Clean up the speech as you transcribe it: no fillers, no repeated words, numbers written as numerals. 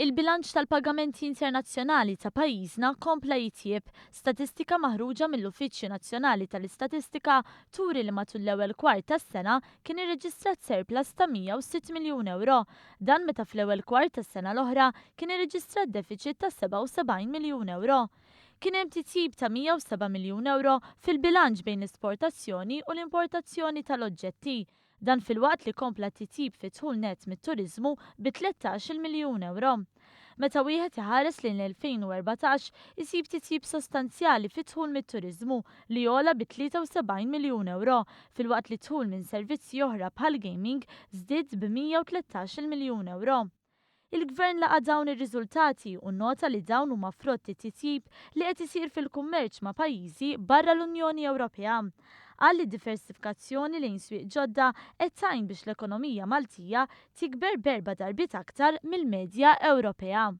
Il-bilanċ tal-pagamenti internazzjonali ta' pajjiżna kompla jitjieb. Statistika maħruġa mill-Uffiċċju Nazzjonali tal-Istatistika turi li matul l-ewwel kwart tas-sena kien irreġistrat surplus ta' 106 miljun ewro. Dan meta fl-ewwel kwart tas-sena l-oħra kien irreġistrat defiċit ta' 77 miljun ewro. Kien hemm titjib ta' 107 miljun ewro fil-bilanċ bejn l-esportazzjoni u l-importazzjoni tal-oġġetti. Dan filwaqt li kompla t-titjib fid-dħul nett mit-turiżmu bi 13-il miljun ewro. Meta wieħed iħares lejn l-2014 isib titjib sostanzjali fid-dħul mit-turiżmu li għola bi 73 miljun ewro filwaqt li d-dħul minn servizzi oħra bħall-gaming żdied b' 113-il miljun ewro. Il-Gvern laqa' dawn ir-riżultati u nnota li dawn huma frott it-titjib li qed isir fil-kummerċ ma' pajjiżi barra l-Unjoni Ewropea. Qal li d-diversifkazzjoni lejn swieq ġodda qed tgħin biex l-ekonomija Maltija tikber b'erba' darbiet aktar mill-medja Ewropea.